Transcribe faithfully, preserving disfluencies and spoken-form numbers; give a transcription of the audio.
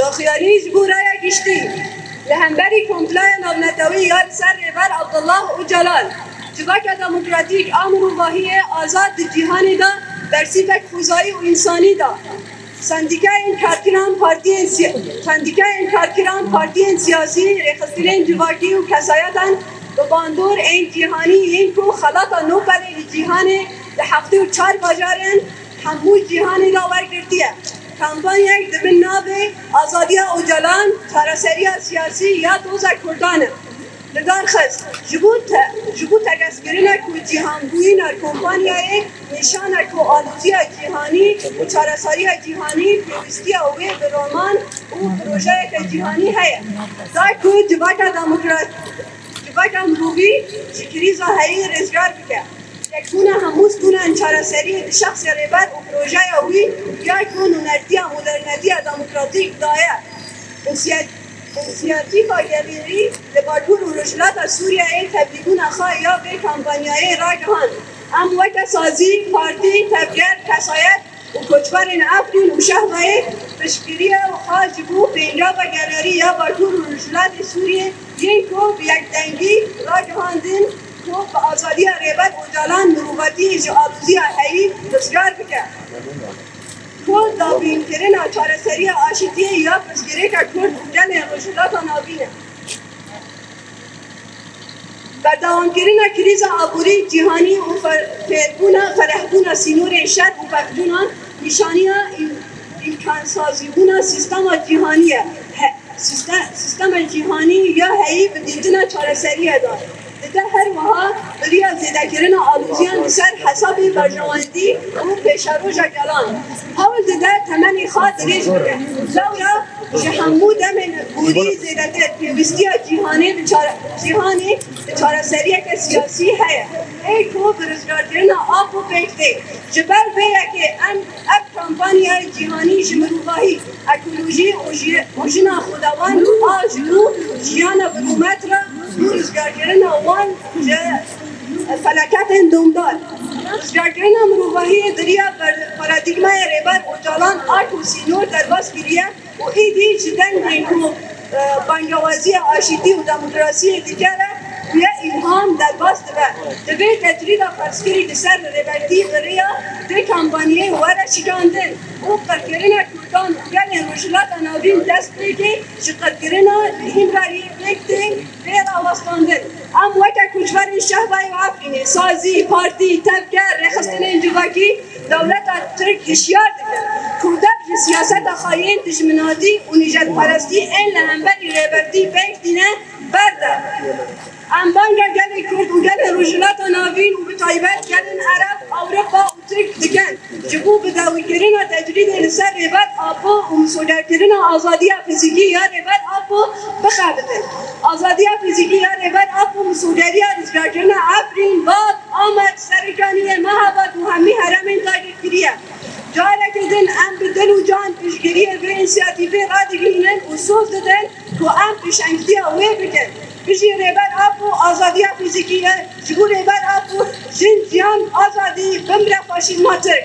Daxuyanî ji bo raya giştî li hemberî komploya navnetewî ya li ser Rêber Abdullah Ocalan, civaka demokratîk a mirovahiyê azad di cîhanê de bersîvek xwezayî û însanî da. Sendîkayên karkiran, partiyên siya-, sendîkayên karkiran, partiyên siyasî, rêxistinên civakî û kesayetan bi bandor ên cîhanî yên ku xelata Nobelê li cîhanê li heftê û çar bajarên hemû cîhanê de wergirtiye. Kampanyayek di bin navê Azadiya Ocalan, çareseriya siyasî ya doza Kurdan e. Li dar xist, ji bo te-, ji bo tekez kirine ku cîhanbûyîna kompanyayê nîşane ku aloziya cîhanî û çareseriya cîhanî pêwîstiya wê bi roman û projeyeke cîhanî heye. Da ku civaka demokrat-, civaka mirovî ji krîza heyî rizgar bike. Yekbûna hemû stûnan çareseriyê di şexsê Rêber û projeya wî ya ku nûnertiya modernetiya demokratîk daye. Însiya-, Însiyatîfa Gelêrî li Bakur û Rojhilata Sûriyeyê tevlîbûna xwe ya vê kampanyayê ragihand. Em weke sazî, partî, tevger, kesayet û koçberên Efrîn û Şehbayê piştgiriya xwe ji bo pêncava Gelêrî ya Bakur û Rojhilatê Sûriyê yên ku bi yekdengî ragihandin ku bi azadiya Rêber Ocalan mirovatiyê ji aloziya heyî rizgar bike. Ku dabînkirina çareseriya aşitiyê ya pirsgirêka Kurd û gelên Rojhilata Navîn e. Berdewamkirina krîza aborî cîhanî û fe-, fêrbûna, ferehbûna sînorên şer û pevçûnan nîşaniya îm-, îmkansazîbûna sîstema cîhanî ye. He-, sîste-, sîstema cîhanî ya heyî bi dîtina çareseriyê de dide, her wiha bi riya zêdekirina aloziyan li ser hesabê berjewendî û pêşeroja gelan hewl dide temenê xwe dirêj bike. Lewra ji hemû demên borî zêdetir pêwîstiya cîhanê bi çare-, cîhanê bi çareseriyeke siyasî heye, ê ku bi rizgarkirina Apo pêk tê. Ji ber vê yekê em ev kampanyayê cîhanî ji mirovahî, ekolojî û ji-, û jina xwedawend a ji bo jiyana bi rûmet re û rizgarkirina wan ji felaketên domdar. Rizgarkirina mirovahiyê di riya per-, paradîgmayê Rêber Ocalan a ku sînor derbas kiriye, û êdî ji dengên ku, e, bangewaziya aşîtî û demokrasiyê dike re xuya îlham derbas dibe. Divê tecrîda ferzkirî li ser rêbertî bi rêya vê kampanyayê were şikandin û qirkirina Kurdan û gelên Rojhilata Navîn dest pê ke ji qirkirina li Îmraliyê pêk tê vê rawestandin. Em weke koçberên Şehbayê û Efrînê, sazî, partî, tevger, rêxistinên civakî, dewleta Tirk hişyar dikin ku dev ji siyaseta xwe yên dijminatî û nîjadperestî ên li hemberî rêbertî pêk tîne berde. Em banga gelê Kurd û gelê Rojhilata Navîn û bi taybet gelên Ereb, Ewropa û Tirk dikin ji bo bidawîkirina tecrîdê li ser Rêber Apo û misogerkirina azadiya fîzîkî ya Rêber Apo bixebitin. Azadiya fîzîkî ya Rêber Apo, misogeriya rizgarkirina Efrîn, Bab, Amed, Serêkaniyê, Mehabad û hemî herêmên dagirkirî ye. Careke din em bi dil û can piştgiriyê vê însiyatîfê radigihînin û soz didin ku em pêşengtiya wê bikin. Bijî Rêber Apo, azadiya fîzîkî ye. Ji bo Rêber Apo, jin, jiyan, azadî, bimre faşîzma Tirk.